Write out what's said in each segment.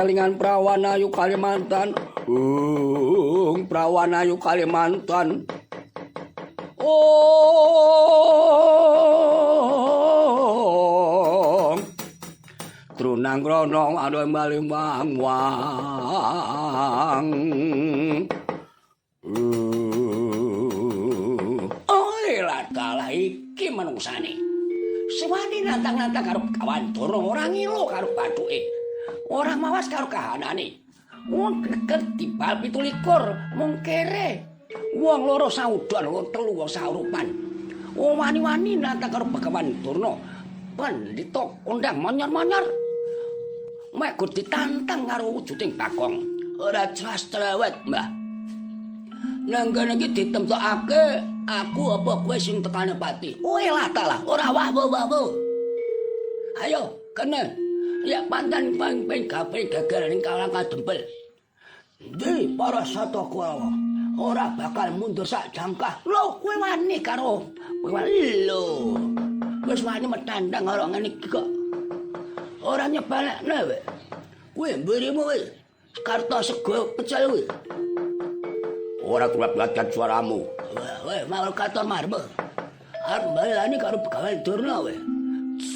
Kelingan Prawan Ayu Kalimantan. Prawan Ayu Kalimantan. Oh. Trunang krono ado bali wang wang. Oh, lah iki manungsane. Sewani nantang-nantang karo Begawan Durna, ora ngilo karo bathuke. Ora mawas karo kahanane. Wong geger dibal 27 mung kere. Wong loro saudon, wong telu wong saurupan. Wong wani-wani nantang karo Begawan Durna. Pendhita kondang monyor-monyor. Mek ditantang karo wujuding Bagong. Ora jelas cerewet, Mbah. Nang kene iki ditemtokake aku apa kowe sing tekane pati. Kowe lah ta lah, ora wah-wah. Ayo, kene. Ya pantan ping gawe geger ning kalang kadempel. Ndi para sata Kurawa? Ora bakal mundur sak jangkah. Lho, kowe wani karo kowe wani lho. Wis wani metandang karo ngene iki kok. Ora nyebalekne kowe. Kowe mburimu kowe. Karta sego pecel kowe. Ora kuat belajar suaramu. Weh, mau katon marme. Arep balani karo Begawan Durna kowe.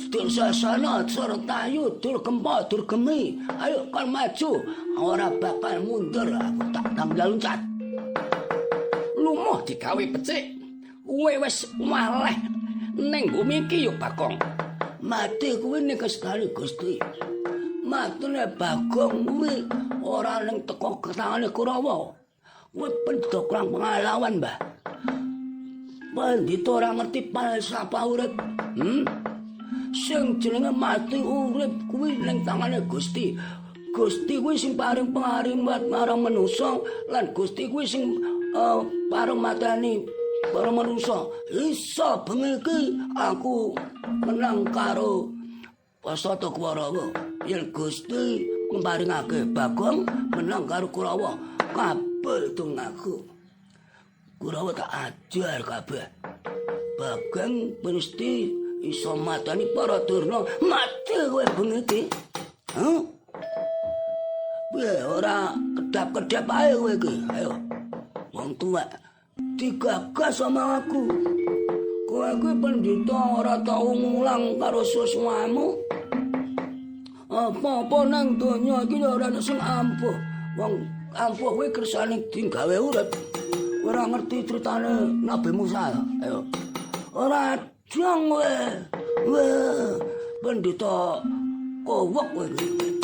Dursasana, Surtayu, Durgempa, Durgemi. Ayo kon maju. Ora bakal mundur aku tak tanggal loncat. Lumuh digawe becik. Kowe wis waleh ning bumi iki ya Bagong. Mati kuwi ning kestane Gusti. Matine Bagong kuwi ora ning teko tangane Kurawa. Kowe pendhita kurang pengalaman, Mbah. Pendhita ora ngerti falsafah urip. Sing jenenge mati urip kuwi ning tangane Gusti. Gusti kuwi sing paring pangarimat marang manusa lan Gusti kuwi sing pareng mateni para manusa. Iso bengi iki aku menang karo Pasata Kurawa. Yen Gusti paringake Bagong menang karo Kurawa, kabeh itu ngaku. Kurawa tak ajar kabeh. Bagong mesti iso mateni para Durna. Mati kowe bengi iki. Huh? Piye ora kedap-kedap ae kowe iki? Ayo. Wong tuwek digagas sama aku. Kowe kuwi pendhita ora tau ngulang karo suswamu. Apa-apa nang donya iki ora ana sing ampuh. Wong ampuh kuwi kersane digawe urip. Ora ngerti critane Nabi Musa. Ayo. Ora jang kowe. Weh, pendhita kowek kowe iki.